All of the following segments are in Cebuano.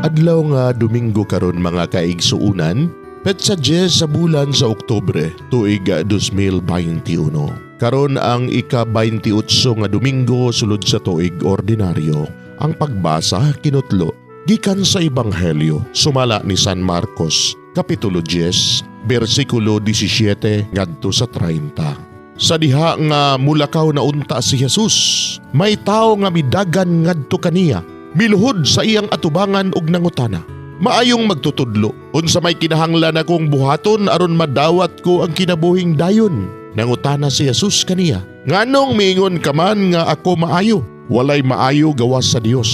Adlaw nga Domingo karon, mga kaigsuunan, petsa 10 sa bulan sa Oktubre, tuig 2021. Karon ang ika-28 nga Domingo sulod sa tuig ordinaryo. Ang pagbasa kinutlo gikan sa Ebanghelyo sumala ni San Marcos, Kapitulo 10, bersikulo 17 ngadto sa 30. Sa diha nga mulakaw na unta si Jesus, may tawo nga midagan ngadto kaniya, miluhod sa iyang atubangan ug nangutana, "Maayong magtutudlo, unsa may kinahanglan akong buhaton aron madawat ko ang kinabuhing dayon?" Nangutana si Jesus kaniya, "Nganong miingon ka man nga ako maayo? Walay maayo gawas sa Dios.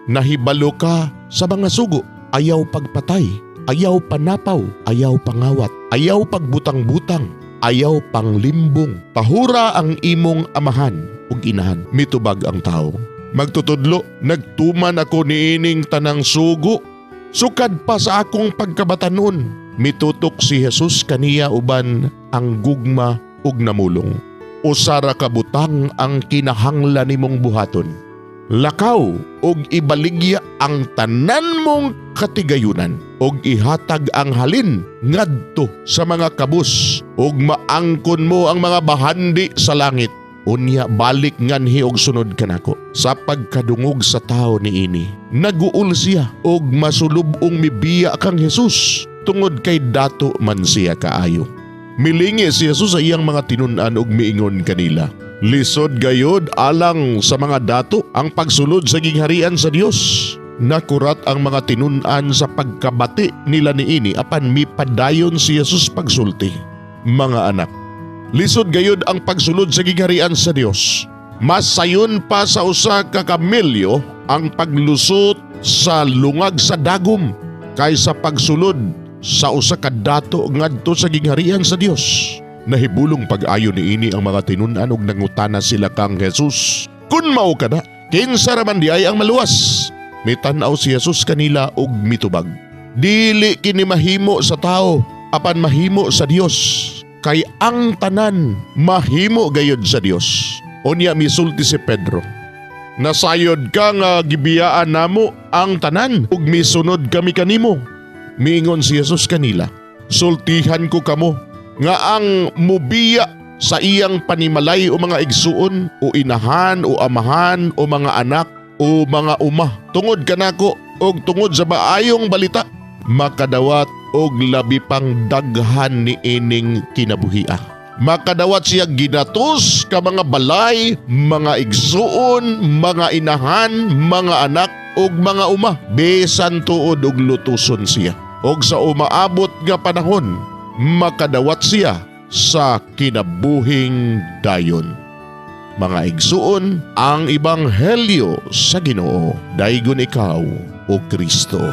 Nahibalo ka sa mga sugo: ayaw pagpatay, ayaw panapaw, ayaw pangawat, ayaw pagbutang-butang, ayaw panglimbong, tahura ang imong amahan ug inahan." Mitubag ang tao, "Magtutudlo, nagtuman ako niining tanang sugo sukad pa sa akong pagkabatanon." Mitutok si Jesus kaniya uban ang gugma ug namulong, "Usa ra ka butang ang kinahanglan nimong buhaton. Lakaw ug ibaligya ang tanan mong katigayunan ug ihatag ang halin ngadto sa mga kabus ug maangkon mo ang mga bahandi sa langit. Unya balik nganhi og sunod kanako." Sa pagkadungog sa tao niini, naguol siya og masulub-ong mibiya kang Jesus tungod kay dato man siya kaayo. Milingi si Jesus sa iyang mga tinun-an ug miingon kanila, "Lisod gayod alang sa mga dato ang pagsulod sa gingharian sa Dios." Nakurat ang mga tinun-an sa pagkabati nila niini, apan mipadayon si Jesus pagsulti, "Mga anak, lisod gayud ang pagsulod sa gingharian sa Dios. Mas sayon pa sa usa ka kamelyo ang paglusot sa lungag sa dagom kaysa pagsulod sa usa ka dato ngadto sa gingharian sa Dios." Nahibulong pag-ayo niini ang mga tinun-an ug nangutana sila kang Jesus, "Kun mao kana, kinsa ra man diay ang maluwas?" Mitan-aw si Jesus kanila ug mitubag, "Dili kini mahimo sa tao, apan mahimo sa Dios, kay ang tanan mahimo gayud sa Dios." Unya misulti si Pedro, "Nasayod ka nga gibiyaan namo ang tanan ug misunod kami kanimo." Miingon si Jesus kanila, "Sultihan ko kamo nga ang mubiya sa iyang panimalay o mga igsuon o inahan o amahan o mga anak o mga uma tungod kanako og tungod sa maayong balita makadawat og labi pang daghan ni ining kinabuhia. Makadawat siya ginatos ka mga balay, mga igsuon, mga inahan, mga anak ug mga uma, bisan tuod og lutuson siya. Og sa umaabot nga panahon, makadawat siya sa kinabuhing dayon." Mga igsuon, ang ebanghelyo sa Ginoo. Daygon ikaw, O Kristo.